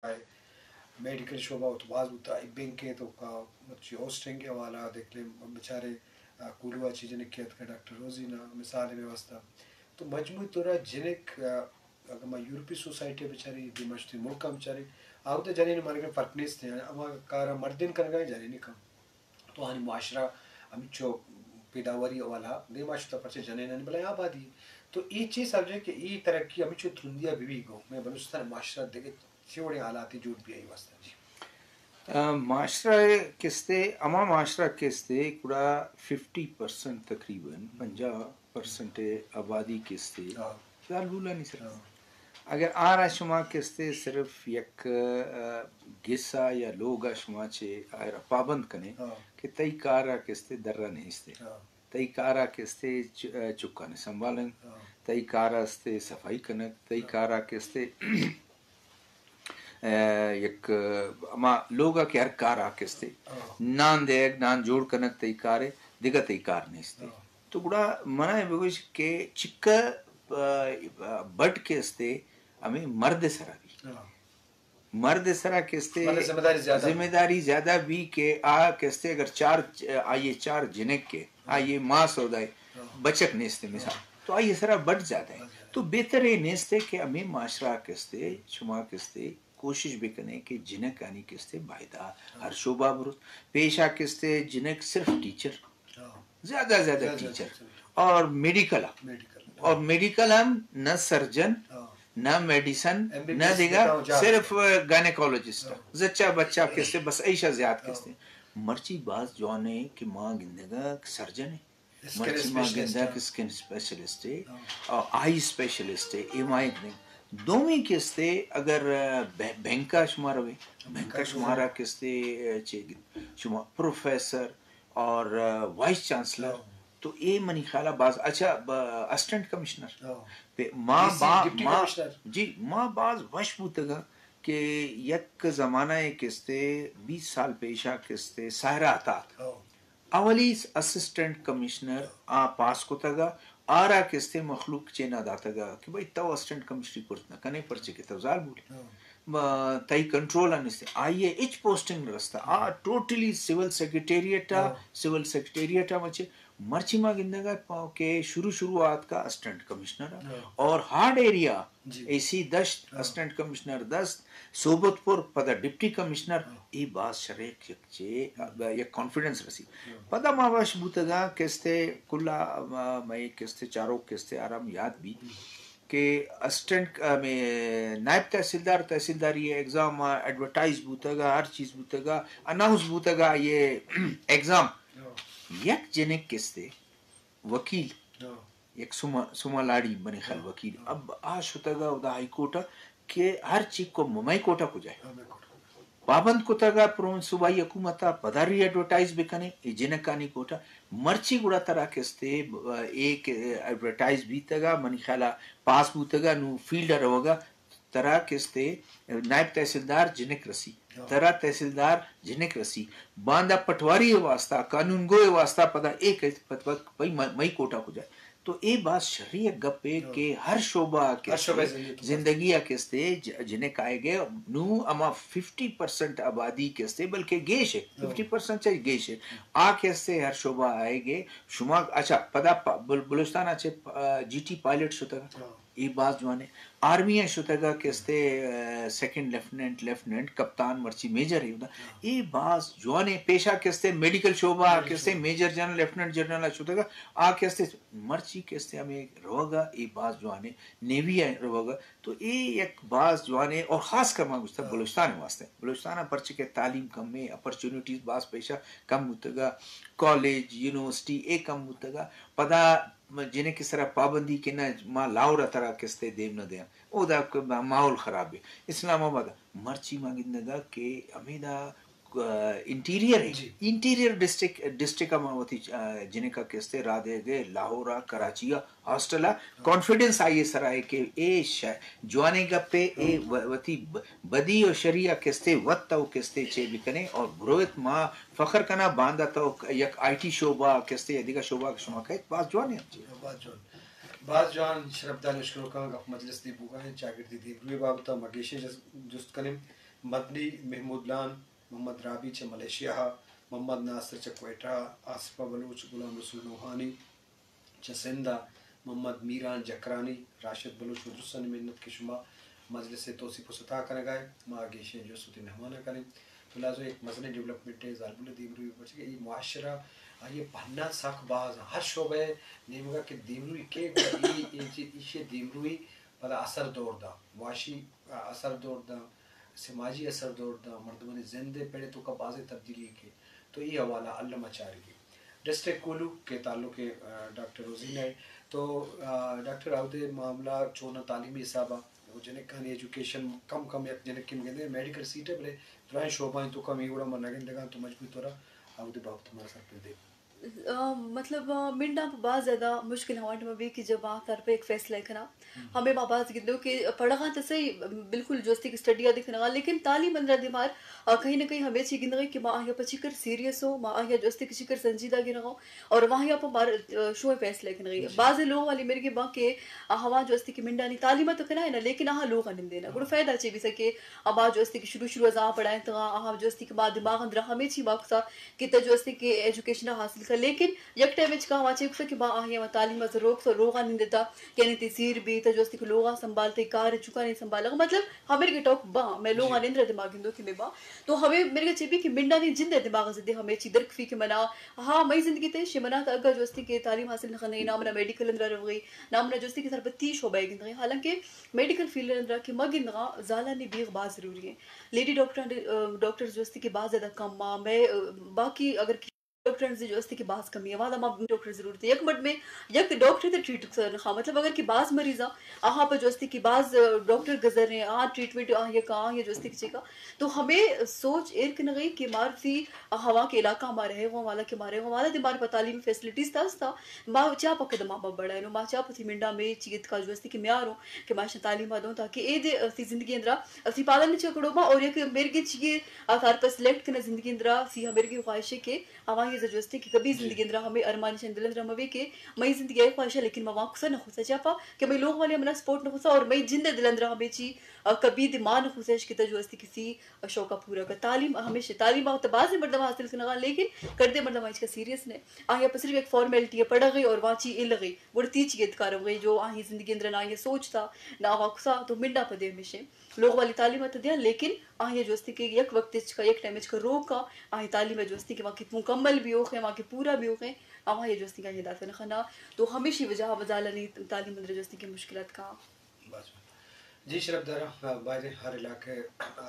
میڈیکل شعبہ ءَ تو باز بوتا، اے بینک ءِ توکا، مرچی ہاسٹلنگ ءِ حوالہ ءَ دیکھ لیں، بچارے، آ، کولواہ ءَ چہ جنکے اتکا، ڈاکٹر روزینہ مثال ءِ واسطہ۔ تو مجموعی طور ءَ جنک، آ، اگر ما یورپی سوسائٹی ءَ بچاریں، دیما شتیں ملکاں بچاریں، آ وت ءَ جنین ءُ مردین ءَ فرق نیست ایں، ہما کار ءَ مردین کنگا ایں، جنین کم۔ تو آنی معاشرہ ہمینچو پیداواری حوالہ ءَ دیما شتا، پرچہ جنینانی بلائیں آبادی۔ تو اے چے سبب ایں کہ اے ترقی ہمینچو ترندی ءَ بہ بی گوں؟ مئے بلوچستان ءِ معاشرہ دگہ چے وڑیں حالاتے جوڑ بی آئی واسطہ؟ جی۔ آ، معاشرہ ءِ کستے، ہما معاشرہ کستے گڑا ففٹی پرسنٹ، تقریباً پنجاہ پرسنٹ آبادی کستے ہاں۔ زالبولانی سرا۔ ہاں۔ اگر آرا شما کستے صرف یک، آ، گسا یا لوگا شما چہ آئرا پابند کنے ہاں۔ کہ تئی کارا کستے درا نیستے۔ ہاں۔ تئی کارا کستے چ-، آ، چکانے سنبھالنگ، ہاں۔ تئی کارا استے صفائی کنگ، تئی ہاں۔ کارا کستے آ، یک، آ، ہما لوگا کہ ہر کارا کستے ہاں۔ نان دیگ، نان جوڑ کنگ تئی کارے، دگہ تئی کار نیستے۔ ہاں۔ تو گڑا منا اے بگوش کہ چکا، آ، بٹ کستے ہمیں مرد سرا بی۔ ہاں۔ مرد سرا کستے مرد ذمہ داری زیادہ۔ ذمہ داری زیادہ بی کہ آ کستے اگر چار، آئیے چار جنک کے، آئیے ماں سودائے، ہاں۔ بچک نیستے مثال۔ ہاں۔ تو آئیے سرا بٹ زیادہ ہے۔ بٹ زیادہ۔ تو بہتر اے نیستے کہ ہمیں معاشرہ کستے، شما کستے کوشش بکنے کہ جنک آنی کستے بایدہ ہاں۔ ہر شعبہ بروت۔ پیشہ کستے جنک صرف ٹیچر، ہاں۔ زیادہ زیادہ زیادہ ٹیچر۔ ٹیچر۔ اور میڈیکل۔ میڈیکل۔ اور میڈیکل ہم نہ سرجن، ہاں۔ نہ میڈیسن، ایم بی بی ایس نہ دگہ، بتاؤ جا۔ صرف گائنیکولوجسٹ۔ ہاں۔ زچہ بچہ کستے بس ایشا زیاد ہاں۔ کستے۔ مرچی باز جوانے کہ ما گندگا سرجن ہے۔ اسکن مرچی ما اسپیشلسٹ گندگ ہاں۔ اسکن اسپیشلسٹ ہے۔ ہاں۔ اور آئی اسپیشلسٹ ہے۔ اے ما ایک دیں۔ دومی کستے اگر، آ، بے-، بینکا شما روے، بینکا بینکا شمارا روے۔ کستے، آ، چے شما پروفیسر، اور، آ، وائس چانسلر، ہاں۔ تو اے منی خیال ءَ باز اچھا، ب-، اسسٹنٹ کمشنر۔ ہاں۔ پہ-، ما ڈی سی، با-، ڈپٹی ما، کمشنر۔ جی، ما باز وش بوتگاں کہ یک زمانہ ءَ کستے بیس سال پیشا کستے ساحرہ عطا ات۔ ہاں۔ اولی اسسٹنٹ کمشنر آ پاس کتگا، آرا کستے مخلوق چینا داتگا کہ بھئی تو اسسٹنٹ کمشنری کرت نہ کنے، پرچے کہ تو زالبولے۔ ہاں۔ ما تئی کنٹرول ءَ نیست۔ آئی ءَ ہچ پوسٹنگ نہ رستا۔ آ ٹوٹلی سول سیکرٹریٹ ءَ، ہاں۔ سول سیکرٹریٹ ءَ مچے۔ مرچی ما گندگا پاؤ کہ شروع شروعات کا اسسٹنٹ کمشنر ءَ۔ ہاں۔ اور ہارڈ ایریا، جی۔ اے سی دشت، ہاں۔ اسسٹنٹ کمشنر دشت، صحبت پور، پدا ڈپٹی کمشنر، ہاں۔ اے باز شریک یک چے، یک کانفیڈنس رسی۔ ہاں۔ پدا ما وش بوتگا کستے کلا، ما، مئے کستے چاروک کستے آرام یاد بی۔ ہاں۔ کہ اسسٹنٹ، ہمے نائب تحصیلدار، تحصیلداری ایگزام ایڈورٹائز بوتگا، ہر چیز بوتگا، اناؤنس بوتگا، یہ ایگزام۔ ہاں۔ یک جنک کستے وکیل، ہاں۔ یک سما، سما لاڑی بنی خل ہاں۔ وکیل۔ ہاں۔ اب آ شتگا ادا ہائی کورٹ کہ ہر چیز کو ممئی کورٹ کجائے۔ ہاں، ممئی کورٹ۔ پابند کتگ ءَ پروونس صوبائی حکومت ءَ پدا ری ایڈورٹائز بکنے اے جنکانی کوٹا۔ مرچی گڑا ترا کستے، اے کہ ایڈورٹائز بیتگ ءَ، منی خیال ءَ پاس بوتگ ءَ، نوں فیلڈ ءَ روگ ءَ، ترا کستے نائب تحصیلدار جنک رسی، ہاں۔ ترا تحصیلدار جنک رسی، باندا پٹواری ءِ واسطہ، قانون گو ءِ واسطہ پدا اے کہ پت-، پت-، پئی م-، مئی کوٹا کجا۔ تو اے باز شری یک گپے ہاں۔ کہ ہر شعبہ ءَ ہر شعبہ کستے، زندگی۔ زندگی ءَ کستے ج-، جنک آئیگ ءَ، نوں ہما ففٹی پرسنٹ آبادی کستے، بلکہ گیش ہے، ہاں۔ ففٹی پرسنٹ چاہے گیش ہے۔ آ کستے ہر شعبہ آئیگ ءَ، شما، اچھا، پدا پ-، بل-، بلوچستان ءَ چہ پ-، آ، جی ٹی پائلٹ شتگ۔ ہاں۔ اے باز جوان ہے۔ آرمی ءَ شتگ ءَ کستے، آ، سیکنڈ لیفٹیننٹ، لیفٹیننٹ، کپتان، مرچی میجر ہے۔ ہاں۔ اے باز جوان ہے۔ پیشہ کستے میڈیکل شعبہ ءَ میڈیکل کستے شعبہ۔ میجر جنرل، لیفٹیننٹ جنرل ءَ شتگ ءَ۔ آ کستے مرچی کستے ہمے روگ ءَ، اے باز جوان ہے، نیوی ءَ روگ ءَ۔ تو اے یک باز جوان ہے اور خاص کر ما گوشتہ ہاں۔ بلوچستان ءِ واسطہ۔ بلوچستان ءَ پرچہ کہ تعلیم کم ہے، اپرچونیٹیز باز پیشہ کم بوتگ ءَ، کالج، یونیورسٹی اے کم بوتگ ءَ۔ پدا جنک ءِ سرا پابندی کہ نہ ما لاہور ءَ ترا کستے دیم نہ دیاں۔ اودا کہ ماحول خراب ہے۔ اسلام آباد ءَ مرچی ما گندگ ءَ کہ ہمیدا آ، انٹیریئر ہے۔ جی۔ انٹیریئر ڈسٹرکٹ، ڈسٹرکٹ ءَ ما وتی، آ، جنک ءَ کستے راہ دئیگ ءَ لاہور ءَ، کراچی ءَ، ہاسٹل ءَ، ہاں۔ کانفیڈنس آئی ءِ سرا ہے کہ اے ش-، جوانیں گپے، اے ہاں۔ و-، وتی ب-، بدی و شری ءَ کستے وت تو کستے چے بکنے اور بروت ما فخر کناں باندا تو یک آئی ٹی شعبہ کستے یا دیگر شعبہ کہ شما کہت باز جوان ہے۔ جی، باز جوان۔ باز جوان شرپدار اشکنوکاں گپ مجلس دی بوگا ہیں، چاگردی دیمروی بابتا ما گیشیں جس-، جست کنیں۔ مدنی محمود لان، محمد رابی چہ ملیشیا ءَ، محمد ناصر چہ کوئٹہ ءَ، آصفہ بلوچ، غلام رسول نوحانی چہ سندھ ءَ، محمد میران جکرانی، راشد بلوچ، شما درستانی منت کہ شما مجلس ءِ توسیپ ءُ ستا کنگ ءَ ئے۔ ما گیشیں جست وتی مہماناں کنیں۔ تو لازم یک مزنیں ڈیولپمنٹ ءِ زالبول ءِ دیمروئی، پرچہ کہ اے معاشرہ، آئی ءِ پہنات سک باز اَں۔ ہر شعبہ ءِ نیمگ ءَ کہ دیمروئی کئے، گڑا اے، اے چی-، ایشی ءِ دیمروئی پدا اثر دور داں، معاشی اثر دور داں، سماجی اثر دور داں، مردمانی زند ءِ پڑ ءِ توکا بازیں تبدیلی کئے۔ تو اے حوالہ الم ءَ چارگی۔ ڈسٹرکٹ کوہلو کہ تعلق، آ، ڈاکٹر روزینہ ءِ، تو، آ، ڈاکٹر، اودے معاملہ چوناں تعلیمی حساب ءَ، جنکانی ایجوکیشن کم کم، یک جنکے گندے میڈیکل سیٹ ءَ، بلے درائیں شعبہ اَں توکا ہمے وڑا ما نہ گندگاں، تو مجموعی طور ءَ اودے بابت ءَ مارا سرپد دے۔ آ، مطلب، آ، منڈاں پہ باز زیادہ مشکل ہما ٹائم ءَ بی کہ جب آ سر پہ یک فیصلہ ءَ کناں۔ ہمے ما باز گندو کہ پڑھغاں تو صحیح، بالکل جو استی کہ اسٹڈی آ دے کنغاں، لیکن تعلیم اندرا دے مار، آ، کہیں نہ کہیں ہمے چی گندغی کہ ما آہیا پہ چکر سیریس ہوں، ما آہیا جو استی کہ چکر سنجیدہ گنغاں، اور ما آہیا پہ مار، آ، شوئیں فیصلہ کنغی۔ جی۔ بعض لوگ والی مرگی باں کہ آ ہما جو استی کہ منڈانی تعلیم تو کنائے نا، لیکن آہاں لوغا نندے نا۔ گڑا فائدہ چی بی سکے؟ اما جو استی کہ شروع شروع ازاں پڑھائیں تغاں، آہاں جو استی کہ ما دماغ اندرا ہمے چی ما کسا کہ تہ جو استی کہ ایجوکیشن حاصل کر، لیکن یک ٹائم اچ کا ہما چی کسا کہ ما آہی ہما تعلیم از روک تو لوغا نندتا، یعنی تی سیر بی، تہ جو استی کہ لوغا سنبھال، تی کار چکانی سنبھال، مطلب ہمیں کے ٹاک باں، میں لوغا نندرا دماغ گندو کہ میں باں۔ تو ہمیں میرے چی بی کہ منڈانی جند دماغ زدے ہمیں چی درکفی کہ منا، ہاں، مئی زندگی تے شی منا تا اگا جو استی کہ تعلیم حاصل نہ خنے، نہ منا میڈیکل اندرا روغی، نہ منا جو استی کہ سرپتی شعبہ گندغی، حالانکہ میڈیکل فیلڈ اندرا کہ ما گندغاں زالانی بیغ باز ضروری ایں۔ لیڈی ڈاکٹر، ڈاکٹرز جو استی کہ باز زیادہ کم آں۔ میں، آ، باقی اگر کہ ڈاکٹرز جو استی کہ باز کمی ایں، وہدا ما ڈاکٹر ضرورت ایں۔ یک مٹ میں یک ڈاکٹر تے ٹریٹ کر نخا، مطلب اگر کہ باز مریض آں، آہاں پہ جو استی کہ باز، آ، ڈاکٹر گزر ایں، آ ٹریٹمنٹ آ یک آ یا جو استی کہ چیکا۔ تو ہمیں سوچ ایر کنغی کہ مارتی ہوا کے علاقہ ہمارے ہے، وہ والا کہ ہمارے، وہ والا دے مارے پہ تعلیم فیسلٹیز تا استا۔ ما چا پہ قدم آ بڑھائینو، ما چا پہ تھی منڈا میں چیت کا جو استی کہ میارو کہ ما شا تعلیم آ دوں، تاکہ اے دے اسی زندگی اندرا اسی پالن چا کڑو ما، اور یک مرگی چیئے آثار پر سلیکٹ کنا زندگی اندرا سی ہمرگی خواہش ہے کہ آوانی جو استی کہ کبھی زندگی اندرا ہمیں ارمان شن دل اندرا موے کہ مئی زندگی آئی خواہش ہے، لیکن ما وانکسا نہ خوسا چا پا کہ مئی لوگ والے منا سپورٹ نہ خوسا، اور مئی جند دل اندرا ہمیں چی، آ، کبھی دے ما نہ خوسا کہ تا جو استی کسی شوق ء پورا کت۔ تعلیم ہمیش انت، تعلیم ء تو بازیں مردم حاصل کنگ ء، لیکن کردے مردم ہچ کس سیریس نہ۔ آئی ء پہ صرف یک فارمیلٹی ء پڑھغی اور واں چی الغی، گڑا تی چی گیت کارمغی جو آئی زندگی اندر نہ آئی سوچ تا، نہ آواں کسا تو منڈا پہ دے ہمیش انت۔ لوگ والی تعلیم ء تو دیاں، لیکن آئی جو استی کہ یک وقت اچ کا، یک ٹائم اچ کا روک کا، آئی تعلیم ء جو استی کہ واں کہ مکمل بھی اوخے، واں کہ پورا بھی اوخے، آواں جو استی کہ آئی دات نہ خنا۔ تو ہمیشی وجہ وزالانی تعلیم اندر جو استی کہ مشکلات کا۔ بس۔ جی شرف دار، باید ہر علاقہ،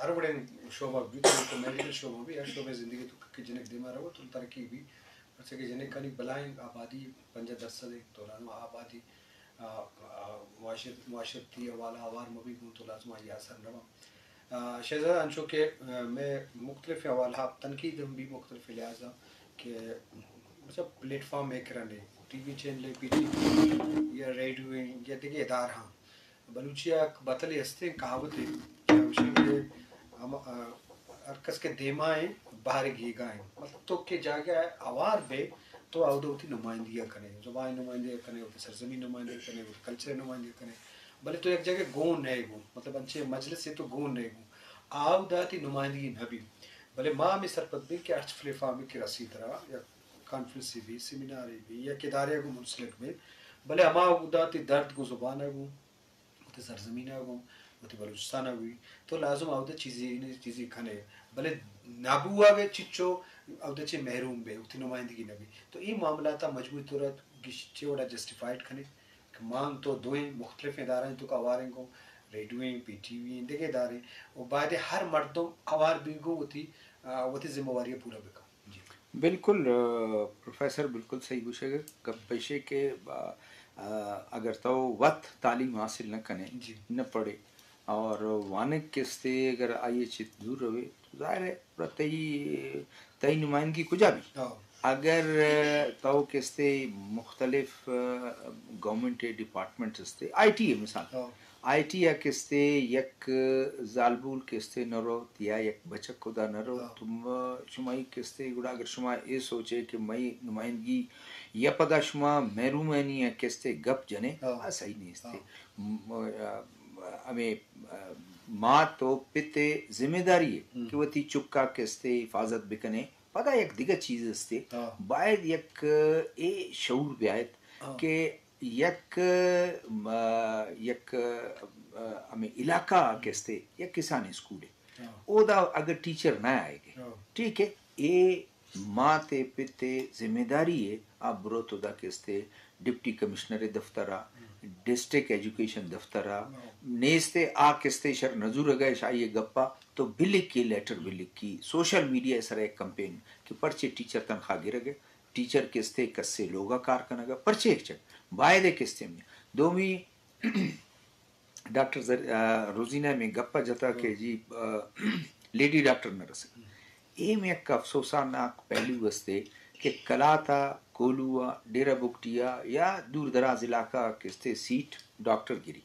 ہر وڑیں شعبہ بھی، تو میڈیکل شعبہ بھی، ہر شعبہ زندگی تو کہ جنک دیما رہو تو ترقی بھی، پرچہ کہ جنکانی بلائیں آبادی پنجاہ درصد ہے، تو لازم آبادی، آ، آ، معاشر-، معاشرتی حوالہ آوار مبی گوں تو لازم آئی اثر نہ بنت۔ آ، شہزادہ انچو کہ، آ، میں مختلف حوالہ تنقید ہم بھی مختلف لحاظ کہ مطلب پلیٹ فارم ہے کرنے، ٹی وی چینل ہے، پی ٹی وی یا ریڈیو ہیں یا دیگہ ادارہ ہیں۔ بلوچی ء یک بتلے ہستیں کہاوتے کہ ہمشی کہ ہم، آ، ہر کس کہ دیما ایں بہر گیگا ایں۔ مطلب تو کہ جاگہ ء ہوار بے تو اود وتی نمائندگی ء کنے، زبان نمائندگی ء کنے، وتی سرزمین نمائندگی ء کنے، وتی کلچر نمائندگی ء کنے، بلے تو یک جاگہ گون نئے گوں، مطلب انچے مجلس تو گون نئے گوں، آودا تی نمائندگی نہ بی۔ بلے ما ہمیں سرپد بیں کہ ہرچ پلیٹ فارم کہ رسی ترا یا کانفرنس بی، سیمینار بی، یا ادارے گوں منسلک بی، بلے ہما اودا تی درد گوں زبان ء گوں وتی سرزمین ء گوں، وتی بلوچستان ء گوں، تو لازم اود ء چیزی، چیزی کنے، بلے نہ بوگ ء چچو اود ء چہ محروم بے، وتی نمائندگی نہ بی۔ تو اے معاملات ء مجموعی طور ء گش-، چے وڑا جسٹیفائیڈ کنے کہ مان تو دوئیں مختلف ادارہ تو کا ہواریں گوں، ریڈیو ایں، پی ٹی وی ایں، دگہ ادارے، و باید ہر مردم ہوار بی گوں وتی، آ، وتی ذمہ واری ء پورا بکن۔ جی۔ بالکل، آ، پروفیسر بالکل صحیح گوشگ۔ گپ ایشے کہ، آ، آ، اگر تو وت تعلیم حاصل نہ کنے، جی۔ نہ پڑھے، اور وانگ کستے اگر آئی چت دور روے، تو ظاہر ہے، گڑا تئی، تئی نمائندگی کجا بی؟ ہاں۔ اگر تو کستے مختلف، آ، گورنمنٹ ڈپارٹمنٹ استے، آئی ٹی ہے مثال۔ ہاں۔ آئی ٹی ء کستے یک زالبول کستے نہ روت یا یک بچک خدا نہ روت، ہاں۔ تو ما-، شما ای کستے گڑا اگر شما اے سوچے کہ مئی نمائندگی یا پدا شما محرومانی ء کستے گپ جنے، ہاں۔ آ صحیح نیست۔ ہاں۔ م-، آ، ہمیں، آ، مات و پت ءِ ذمہ داری ہے کہ وتی چکا کستے حفاظت بکنے۔ پدا یک دگہ چیز استے، باید یک اے شعور بیایت کہ یک، م-، یک، م-، ہمیں علاقہ کستے یک کسانیں اسکول ہے۔ اودا اگر ٹیچر نہ آئے گے، ٹھیک ہے، اے مات ءِ پت ءِ ذمہ داری ہے، آ بروت اودا کستے ڈپٹی کمشنر ءِ دفتر ءَ، ڈسٹرکٹ ایجوکیشن دفتر ءَ، نیست ءَ آ کستے شر نزورگ ءَ، شاہی ءِ گپ ءَ تو بلکی، لیٹر بلکی، سوشل میڈیا ءِ سر ءَ یک کمپین کہ پرچے ٹیچر تنخواہ گرگ ءَ، ٹیچر کستے کسے لوگ ءَ کار کنگ ءَ، پرچے چک باید ءَ کستے میں۔ دومی، ڈاکٹر زر-، آ، روزینہ میں گپ ءَ جتا کہ جی، آ، لیڈی ڈاکٹر نہ رسے۔ اے میں یک افسوسناک پہلو استے کہ کلاتا، کولوا، ڈیرہ بگٹیا یا دور دراز علاقہ کستے سیٹ ڈاکٹر گری۔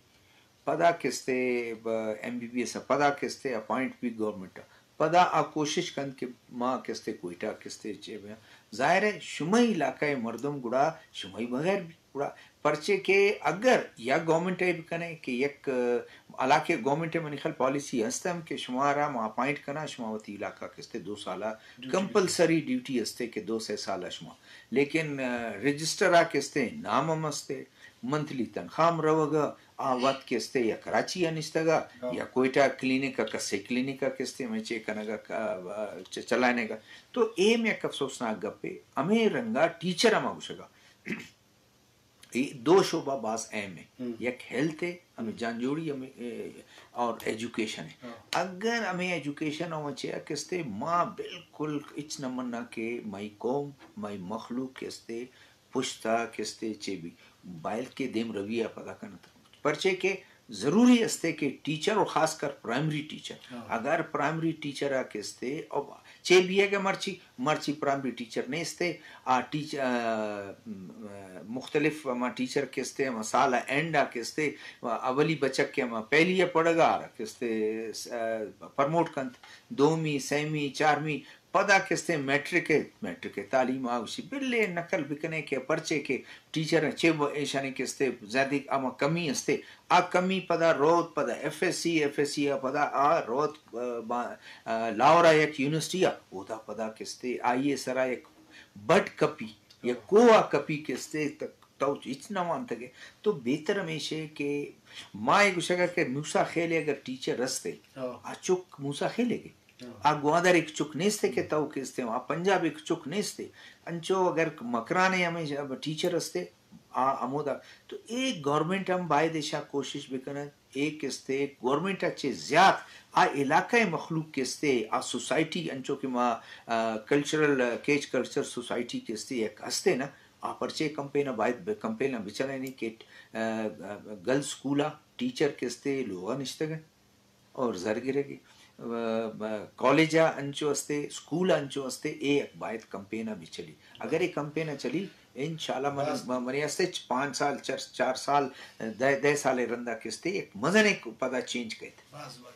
پدا کستے ب-، ایم بی بی ایس ءَ، پدا کستے اپوائنٹ بی گورنمنٹ ءَ۔ پدا آ کوشش کنت کہ ما کستے کوئٹہ کستے چے بیاں۔ ظاہر ہے شمئی علاقہ ءِ مردم گڑا شمئی بغیر بی۔ گڑا پرچے کہ اگر یا گورنمنٹ ءَ بکنے کہ یک، آ، علاقہ گورنمنٹ ءِ منی خیال پالیسی ہست ہم کہ شمارا ما اپوائنٹ کناں، شما وتی علاقہ کستے دو سال ءَ کمپلسری ڈیوٹی استے کہ دو سے سال ءَ شما۔ لیکن، آ، رجسٹر ءَ کستے نام ہم استے، منتھلی تنخواہ ہم روگ ءَ، آ وت کستے یا کراچی ءَ نشتگ ءَ یا کوئٹہ کلینک ءَ، کسے کلینک ءَ کستے میں چے کنگ ءَ، آ، چ-، چلائینگ ءَ۔ تو اے میں یک افسوسناک گپے، ہمیں رنگا ٹیچر ہم گوشگ ءَ۔ اے دو شعبہ باز اہم ہے۔ یک ہیلتھ ہے، ہمیں جان جوڑی ہمیں، اے، اور ایجوکیشن ہے۔ اگر ہمیں ایجوکیشن ہم چیا کستے ما بالکل ہچ نہ مننا کہ مئی قوم، مئی مخلوق کستے پشتا کستے چے بھی بلکہ دیم روی ءَ پدا کنت۔ پرچے کہ ضروری استے کہ ٹیچر و خاص کر پرائمری ٹیچر، اگر پرائمری ٹیچر ءَ کستے او چے بھی ہے کہ مرچی مرچی پرائمری ٹیچر نیستے، آ ٹیچ-، آ، م-، مختلف ہما ٹیچر کستے، ہما سال ءِ اینڈ ءَ کستے، اولی بچک کہ ہما پہلی ءَ پڑھگا آرا کستے، آ، پرموٹ کنت، دومی، سیمی، چارمی، پدا کستے میٹرک ءِ، میٹرک ءِ تعلیم آ گوشی بلے نقل بکنے کہ پرچے کہ ٹیچر چے ب-، ایشانی کستے زیادہ ہما کمی استے، آ کمی پدا روت، پدا ایف ایس سی، ایف ایس سی ءَ پدا آ روت، آ، با-، آ، لاہور ءَ یک یونیورسٹی ءَ، اودا پدا کستے آئی ءِ سرا یک بٹ کپی، یک کوہ ءَ کپی کستے، تو ہچ نہ وانتگ ئے۔ تو بہتر ہمیش ہے کہ ما اے گوشگ ءَ کہ موسی خیل ءِ اگر ٹیچر استے، آ چک موسی خیل ءِ گے۔ آ گوادر ءِ چک نیستے کہ تو کستے، آ پنجاب ءِ چک نیستے۔ انچو اگر مکران ءِ ہمیں ٹیچر استے، آ ہمودا۔ تو اے گورنمنٹ ہم باید ایشا کوشش بکنت، اے کستے گورنمنٹ ءَ چہ زیات آ علاقہ ءِ مخلوق کستے، آ سوسائٹی انچو کہ ما، آ، کلچرل، کیچ کلچر سوسائٹی کستے یک ہستے نا، آ پرچے کمپین ءَ باید ب-، کمپین ءَ بچلینی کہ، آ، گرلز اسکول ءَ ٹیچر کستے لوغا نشتگ انت۔ اور زر گرگی، ب-، ب-، کالج ءَ انچو استے، اسکول ءَ انچو استے، اے یک باید کمپین ءَ بچلی۔ اگر اے کمپین ءَ چلی، انشاءاللہ من-، باز م-، منی استے چ-، پانچ سال، چار، چار سال، دہ، دہ سال ءِ رندا کستے یک مزن ایک پدا چینج کئیت۔ باز، باز۔